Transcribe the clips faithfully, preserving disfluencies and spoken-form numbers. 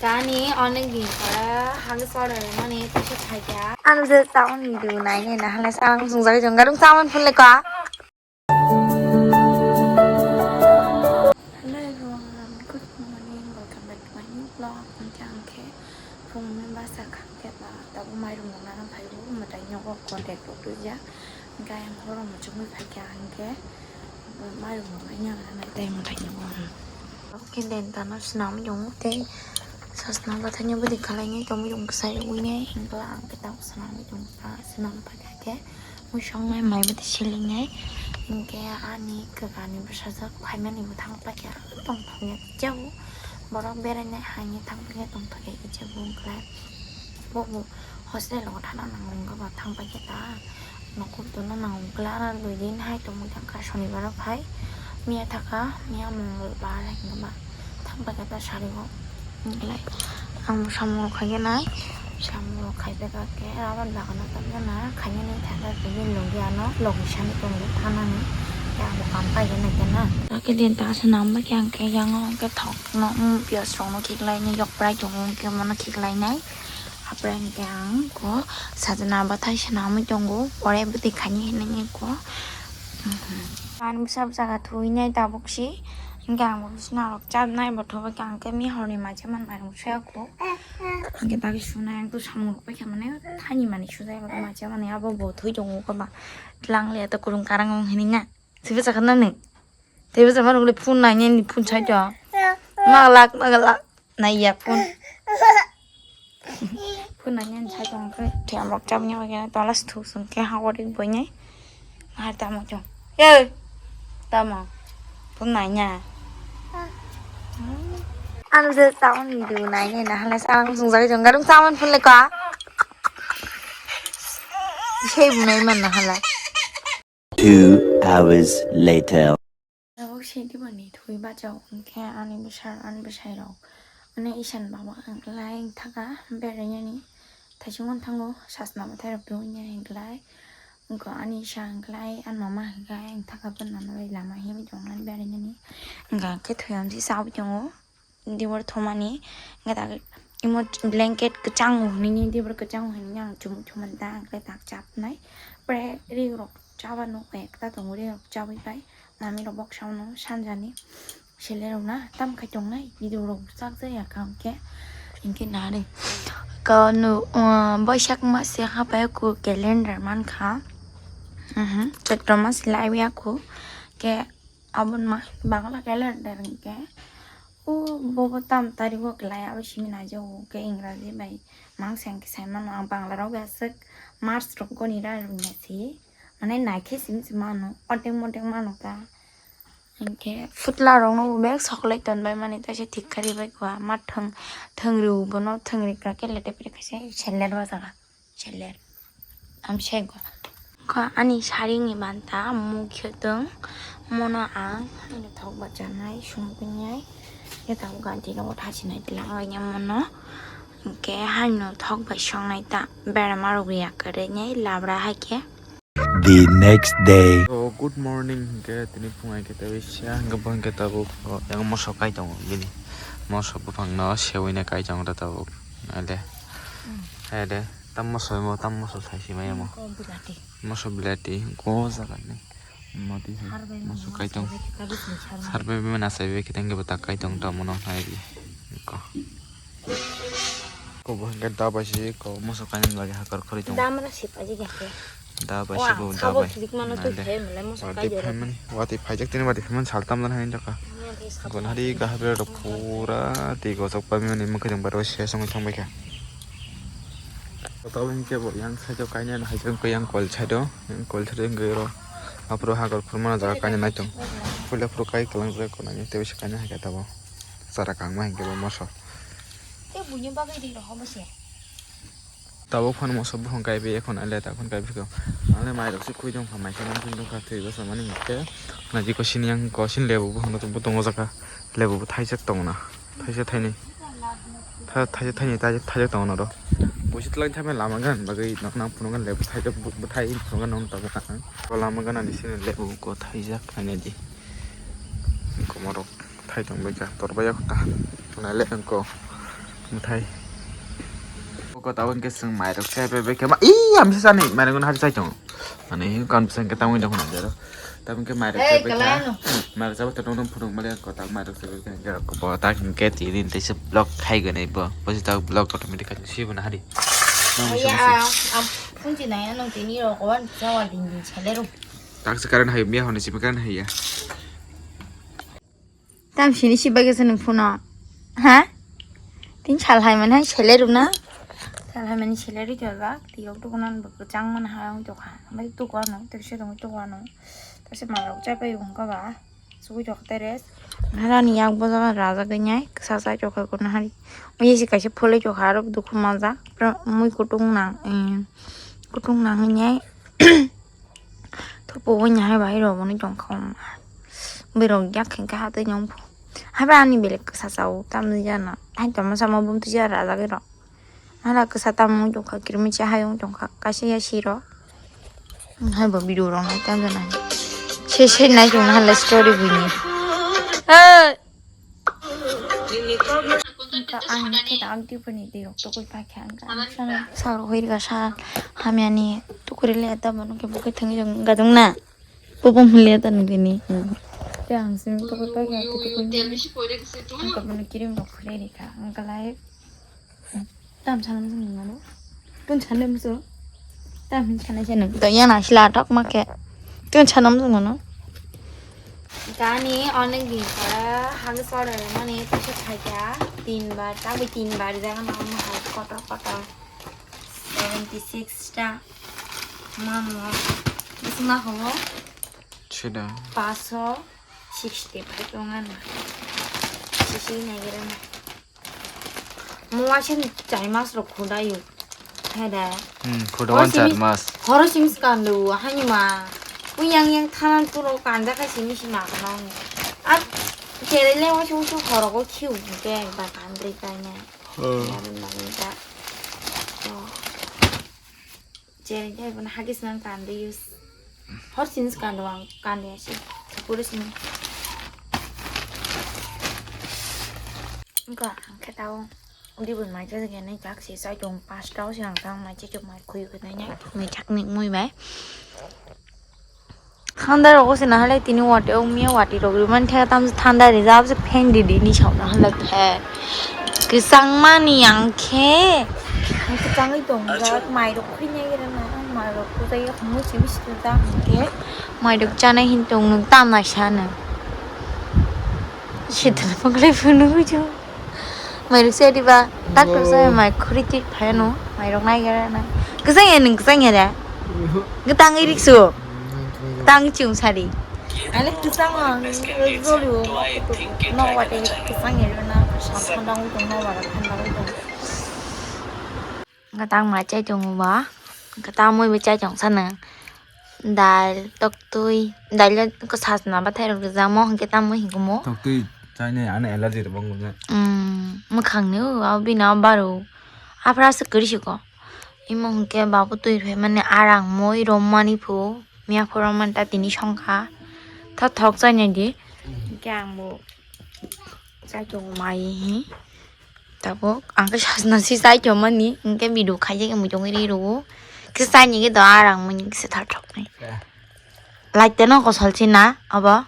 Kani onek din pore hagis order mani tisa phaikha. Ano je taon video nai nai na hala sa ang sung jagui jong garung saman phun lekha. Hello everyone, good morning, welcome back to my new vlog. Ang khe ang khe phung ni basa khakhe ba tabuk mairum rok nana phaibo mwtai nyogo contact rok tuja. Hingke ayang horo muchungwi phaikha hingke mairum rok nana nai tai mwtai nyogo. Hingke den tano swnam yong tei sasna bathai ni bwdwi khalainai tongwi yong kwsai ui nai hingke ang khe tamo swnam yong swnam phaikha khe. Mui songnai mai bwtwi silingnai. Hinkhe ani kwkani bwsajwk phaimani bo thang paikha tongthokya kichago. Borok berainai haino thang paikha tongthokya kichago wngkhlai. Bobo hostel o thana nango wngkha ba thang paikha ta. Nokhortwno nango wngkhlai, ano dui din hai tongwi thangkha, sonibaro phai. Miya thaka, miya mongolbar hinkhe ba. Thang paikha ta sari o. Wngkhe lai ang bo samung rok khaikhe nai, samung rok khaipai kha khe aboni bagwi no tamo na khainani thangkha khe bini logi ano logi sani tongo thanani, tei ang bo kam paigwi naikhe na. Hakhe din ta swnam bai khe ang khe yang o hwnkhe thok no, um, piyaj rok no khiklainai, yok bwrai tongo hwnkhe bono khiklainai, apre hwnkhe ang kho sajna bathai swnamwi tongo, pore bwtwi khainai hinwi kho. Ani bwsa bwsa kha thwinai tabuk si. Hingke ang bo bisna rok chabnai bo thubui khe ang khe mihor ni macha man mairung suya kho. Hingke dagi sunai ang tu samung rok paikha mane thani mani sujai bo macha mani abo bo thui tongo kho ba. Tlang le to kurung karang ong hini na. Sibe sakha nani. Tebe sama rok le phone nai ni phone sai to. Maglak maglak. Naiya phone. Phone nangya ni sai tong khe thwiya mok chapni bagwi tola sthuk song khe ha ori boinai. Hai tamo chong. Ye. Tamo. Phone nangya. Ano je taon video nai nai na hala sa ang sung jagui jong garung saman phone le ka. Sei bunai man na hala. Two hours later. Tabuk se dibani thwi bachao hwnkhe ani bwsa ani bwsai rok. Ani isan baba wngkhlai wngthaka berainani thaichung wngthango sasna bwthai rok tongya wngkhlai. Wngkha ani isa wngkhlai ani mama hwnkhe wngthaka bwrwino lama himwi tongnani berainani. Hwnkha khe thwi amsi chawi tongo. Dibor thumani, hwnkhe tak imo blanket kwchang hwnwi, dibor kwchang hwnwi ang chumui thumani ta, hwnkhe tak chapnai. Pre ri rok chaba nuk ekta tongo, ri rok chawi pai, mami rok boksa no sanjani sele rok na tam khai tongnai, video rok chak jaya kaham khe, hwnkhe nari. Kanu, uh, Boisak mase hapai ku calendar mankha, mhm, Chaitra mas lai ya ku, ke Aboni ma Bangla calendar hwnkhe, o bobo tam tarigo kwlai abo simi naijago, hwnkhe Ingraji bai mangsa hwnkhe sai mano. Ang Bangla rok bai aswk March rok goni ra rwngya se, mane naikhe simi se mano, otek motek mano ta. Hwnkhe phutla rokno bo bek sokolai tonbai mani, taisa thik kha ribai kha, ma thwng, thwngri bono thwngri kha khe lete pore khaisa seller o jaga. Seller. Amsai go. Kha ani saring ni banta mukhe tong. Mono ang ani thok bachanai sumkhunyai. Khe tabuk ganti no thasinai tlang ai mono. Hwnkhe haino thok bai songnai ta. Berama rok ya kwrwi nai labra hai khe. The next day. So, good morning hwnkhe tini phung ai khe tabuk sia hwnkhe bo hwnkhe tabuk yang moso kai tongo bini. Moso buphang no sewina kai tongo ta tabuk. Ale. Ale. Tam moso mo, tam moso sai si maya mo. Ko bilati. Moso bilati, ko jaga ni. Mati hai. Moso kai tong. Sar bai bai na sai bai kitang ke bata kai tong ta mono hai di. Ko. Ko bo hingke da bai si ko moso kai ni lagi hakar khori tong. Dam ra sip aji gake. Da bai si bo da bai. Kilik mano tu phai mole moso kai jora. Wati phai mani, wati phai jak tini wati phai man sal tam dan hai jaka. Gon hari kahar rok pura twi gojok pai mani mokhe jang baro se song thang bai kha. Tabuk hingke bo yang side o kainai hai jang khe yang kol side o, yang kol side o hingke oro aphuru hagor phuru mano jaga kainai naitung. Puila phuru kai kwlangjak kwnani tei bisa kainai hai khe tabuk chara kangma hingke bo moso. Tei buini bagwi ri rohor bo se. Tabuk phano moso buphang kaibi ekhon ale ta phano kaibi kho. Ale mai rok se khui tong kha mai khe nang tong kha thwi bwsa mani hingke. Naji ko sini yang ko sini lebu buphang tongo jaga. Lebu bo thaijak tongo na. Thaisa thaini. Tha-, thaisa thaini thaijak, thaijak tongo noro. Buisi twlang thaimani lama gan bagwi nok nang phunukgani lebu thaijak bu-, bwthai phunukgani nokni tabuk ang. O lama ganani sini lebu ko thaijak khainai di. Komorok thai tongbaikha, torbai yakho ta. Naile ang ko. Muthai. Kota wngkhe chwng mairok chai bai bai khe ma, ii, amsa chani mairok no hari chai tongo. Mane, kan bwsang khe tamoni dok hwnwi jaro. Tamoni khe mairok chai bai khe. Mairok chai bai khe nokno phunuk mali kota mairok chai bai khe. Bo ta hwnkhe tini teisa vlog khai gwnai bo. Bo ta vlog automatic khai si bo na hari. Nang si si. Phunchi nai ano tini rok wan chawa din din chale ro. Tak se karan hai miya hone si karan hai ya. Tam sini si bagwi se nung phuno. Ha? Tin sal hai mani hai sele rwna. Sal hai mani sele rwjak jak. Tiyok tukunan bo kwchang man ha wng tokha. Bai tukuano, tekse tongwi tukuano. Tekse malrok chai pai wngkha ba. Sugui tokha teres. Harani yak bo jaga rajak wngnai. Kwsa chai tokha kono hari. Oye si kaisa phulwi tokha aro dukhu manjak. Mui kutung nang. Kutung nang wngnai. Thupu wngya hai bai rw boni tongkha omo. Bwrwi rok yak khe kha tei nw phu. Hai bai ani belek kwsa chao tamni jana. Hai tamo sama bumtwi jara rajagwi rw. Hala kwsa tamo wng tongkha kirmi cha hai wng tongkha kaisa ya siro. Hai bo video rok nai tam jana. Se se nai tong hala story bini. Hey! Wngkha ang khe ang tipuni twi rok tukui paikha wngkha ang sal hoi rwkha sal hamyani tukuri le ta bono khe bukhe thangwi rok wngkha dong na bubung hwnle ta nung tini tei ang simi tukui paikha tukui wngkha bono kirim rok khulai rikha wngkha lai tam sanam song nungano tun sanam so tam hin sanai se nung to yana sila thok ma khe tun sanam song nungano. Gani onek din pore hagis order mani tisa phaikha tinbar, tabwi tinbar jaga na omo hai kotor kotor seventy six ta mamo bising na homo Chida. Paso sixty phaikha wngana sisi naigira na. Mo waisa ni chai mas rok khuda yo. Heda. Hmm, khuda wan char mas. Horo simi skando hani ma. Uyang yang thanan turo kanja kai simi sima kana. At kere le waisa waisa horo ko khiu ke ba kandri kai ne. Hmm. Yarin ba ni ta. Oh. Chereng khe bono hagis nang kandi use. Hor sini se kandi ang kandi ase. Pura sini. Engka ang khe tao. Udi bun mai khe khe nai jak si sai tong pas tao si ang tang mai che chuk mai khui khe nai nai. Mai chak nik mui bai. Khanda rogo se nahale tini wate o miya wati rok riman the tam thanda rijab se fan didi ni sauna hala fan. Kwchangmani ang khe. Ang kwchangwi tongjak, mairok khwinai rwna, mairok kwchai rok musi musi twijak hwnkhe. Mairok chanai hin tong nwng tam naisano. Sitwlwng phaklai phunugwi chwng. Mairok se diba, doctor se mai khuri tik phano, mairok nai gara na. Kwchang ya nwng kwchang ya da. Kwtang irik su. Tang chum sari. Ani kwchang ang joli o no wate kwchang ya na sa thanda wi tong no wara thanda wi tong. Kwtang ma chai tongo ba. Kwtang moi bo chai tong sana. Dal, toktui, dal ko sas na bathai rok rijamo hwnkhe tamo hinkumo. Toktui chainai ani allergy rok bang gunga. Mm, mwkhang ni o bini o baro. Aphra se kwrwi siko. Imo hwnkhe babu twi phaimani arang moi rommani phu miya phuru manta tini songkha tha thok chainai di hwnkhe ang bo chaichung mai hi tabuk ang khe sajna si chaichung mani hwnkhe video khaijak mui tongwi ri rwo khe chaini khe do arang moi ni kisa tha thok nai. Light teno kosol si na abo.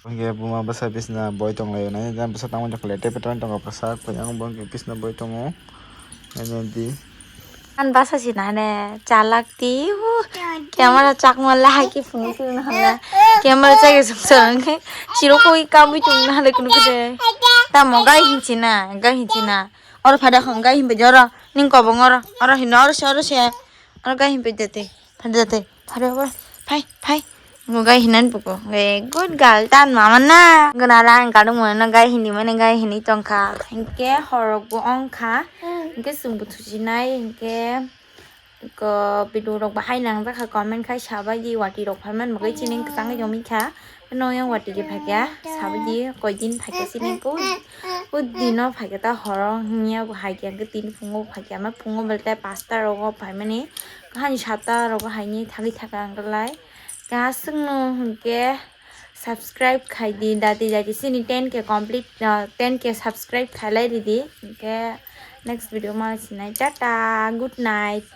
Hwnkhe buma bwsa bisna boi tonglaio nai jang bwsa tangmani tonglaio tei petrol tongkha bwsa koi ang bo hwnkhe bisna boi tongo nai di. An bwsa si nai ne chalak ti camera chakma lahai khe phunuk phunuk na hala camera chai sung sung khe chiro koi kamui tung na hala kunu khe tamo gai hinchi na gai hinchi na. Oro phada khong gai himbe joro ning kobong oro oro hino oro se oro se oro gai himbe jate phada jate phada oro phai phai ngo gai hinan buko very good girl tan mama na gana rang kadung mo na gai hindi mane gai hindi tongkha hingke horok bo ongkha hingke sumbu thusinai hingke. Ko video rok bahai nang jakha comment khai sabai di wati rok phaiman bagwi chini kwchangwi tongwi kha. No yang wati je phaikya sabai di koi din phaikya chini ko. O dino phaikya ta horo hwnya bo hai kya tin phungo phaikya ma phungo belte pasta rogo phaimani. Kahani sata rogo haini thagwi thaka angklai. Ka swngno hwnkhe Subscribe khai di dati dati sini ten K complete, uh, ten K subscribe khailai ridi. Hingke next video ma sinai. Tata, good night.